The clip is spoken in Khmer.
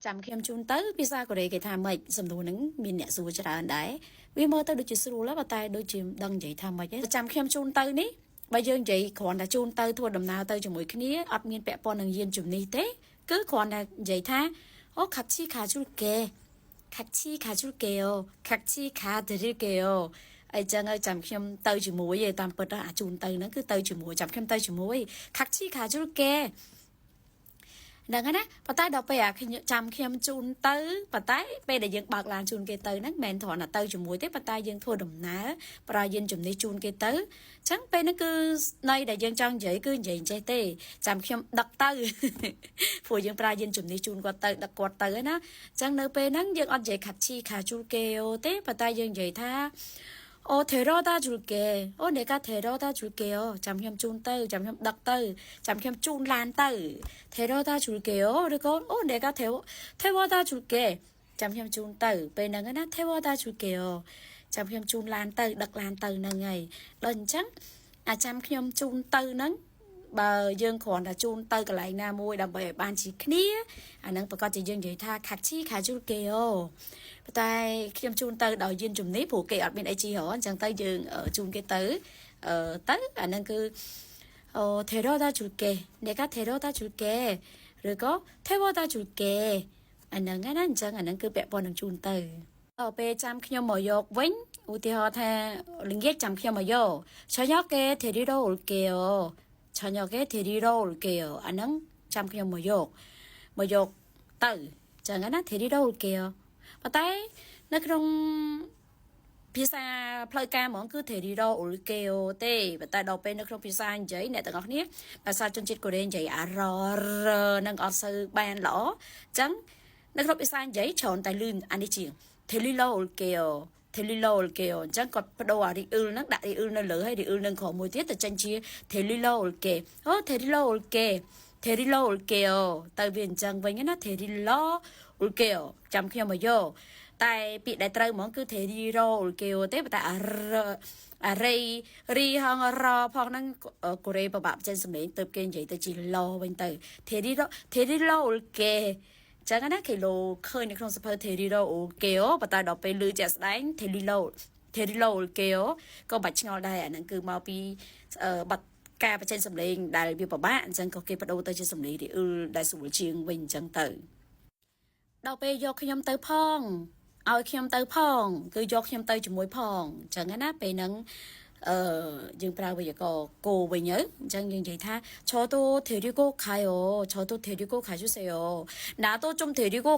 ចាំខ្ញុំជូនទៅភាសាកូរ៉េគេថាម៉េចសំណួរហ្នឹងមានអ្នកសួរច្រើនដែរវាមើលទៅដូចជាស្រួលហើយប៉ុន្តែដូចជាមិនដឹងនិយាយថាម៉េចទេចាំខ្ញុំជូនទៅនេះបើយើងនិយាយគ្រាន់តែជូនទៅធ្វើដំណើរទៅជាមួយគ្នាអត់មានពាក់ព័ន្ធនឹងយានជំនិះទេគឺគ្រាន់តែនិយាយថាអូ같이 가줄게 같이 가줄게요 같이 가드릴게요 អីចឹងហើយចាំខ្ញុំទៅជាមួយឯងតាមពិតអាជូនទៅហ្នឹងគឺទៅជាមួយចាំខ្ញុំទៅជាមួយ같이 가줄게 ហ្នឹងហើយណាប៉ុន្តែដល់ពេលអាខ្ញុំចាំខ្ញុំជូនទៅប៉ុន្តែពេលដែលយើងបើកឡានជូនគេទៅហ្នឹងមិនមែនគ្រាន់តែទៅជាមួយទេប៉ុន្តែយើងធ្វើដំណើរប្រើយានជំនិះជូនគេទៅអញ្ចឹងពេលហ្នឹងគឺន័យដែលយើងចង់និយាយគឺនិយាយអញ្ចេះទេចាំខ្ញុំដឹកទៅ ព្រោះយើងប្រើយានជំនិះជូនគាត់ទៅដឹកគាត់ទៅហើយណាអញ្ចឹងនៅពេលហ្នឹងយើងអត់និយាយ같이 가줄게요 ទេប៉ុន្តែយើងនិយាយថា 어 데려다 줄게. 어 내가 데려다 줄게요. ចាំខ្ញុំជូនទៅចាំខ្ញុំដឹកទៅចាំខ្ញុំជូនឡានទៅ 데려다 줄게요. ឬក៏អូ 내가 태워다 줄게. ចាំខ្ញុំជូនទៅពេលហ្នឹងណា 태워다 줄게요. ចាំខ្ញុំជូនឡានទៅដឹកឡានទៅហ្នឹងហើយដល់អញ្ចឹងអាចាំខ្ញុំជូនទៅហ្នឹងបើយើងគ្រាន់តែជូនទៅកន្លែងណាមួយដើម្បីឲ្យបានជាគ្នាអាហ្នឹងប្រកាសជាយើងនិយាយថា같이 가줄게요 ប៉ុន្តែខ្ញុំជូនទៅដោយយានជំនិះព្រោះគេអត់មានអីជីហ៎អញ្ចឹងទៅយើងជូនគេទៅអឺទៅអាហ្នឹងគឺអូ 데려다 줄게 내가 데려다 줄게 ឬក៏ 태워다 줄게 អាហ្នឹងណាអញ្ចឹងអាហ្នឹងគឺពាក់ព័ន្ធនឹងជូនទៅដល់ពេលចាំខ្ញុំមកយកវិញឧទាហរណ៍ថាល្ងាចចាំខ្ញុំមកយក 저녁에 데리러 올게요. 저녁에 데리러 올게요. អាហ្នឹងចាំខ្ញុំមកយកមកយកទៅចឹងណា 데리러 올게요. ប៉ុន្តែនៅក្នុងភាសាផ្លូវការហ្មងគឺ 데리러 올게요 ទេប៉ុន្តែដល់ពេលនៅក្នុងភាសានិយាយអ្នកទាំងអស់គ្នាភាសាជនជាតិកូរ៉េនិយាយអាររនឹងអត់សូវបានល្អអញ្ចឹងនៅក្នុងភាសានិយាយច្រើនតែលឿនអានេះជាង 데리러 올게요 데리러 올게요 អញ្ចឹងគាត់បដូរអារីអ៊ឺលហ្នឹងដាក់រីអ៊ឺលនៅលើហើយរីអ៊ឺលនឹងក្រោមមួយទៀតទៅចេញជា 데리러 올게 អូ 데리러 올게 데리러 올게요 ទៅវាអញ្ចឹងវិញណា 데리러 올게요 ចាំខ្ញុំមកយកតែពាក្យដែលត្រូវហ្មងគឺ 데리러 올게요 ទេប៉ុន្តែអារអារីរីហងរផងហ្នឹងកូរ៉េពិបាកចេញសំឡេងទៅគេនិយាយទៅជាឡវិញទៅ 데리러 데리러 올게 ចឹងណាគីឡូឃើញនៅក្នុងសភៅ 데리러 올게요 ប៉ុន្តែដល់ពេលឮជាក់ស្ដែង 데리러 데리러 올게요 ក៏បាច់ឆ្ងល់ដែរអាហ្នឹងគឺមកពីបាត់ការបញ្ចេញសំឡេងដែលវាពិបាកអញ្ចឹងក៏គេបដូរទៅជាសំឡេងរីអ៊ឺលដែលស្រួលជាងវិញអញ្ចឹងទៅដល់ពេលយកខ្ញុំទៅផងឲ្យខ្ញុំទៅផងគឺយកខ្ញុំទៅជាមួយផងអញ្ចឹងណាពេលហ្នឹងអឺយើងប្រើវេយ្យាករណ៍គោវិញទៅអញ្ចឹងយើងនិយាយថា 저도 데리고 가요. 저도 데리고 가주세요. 나도 좀 데리고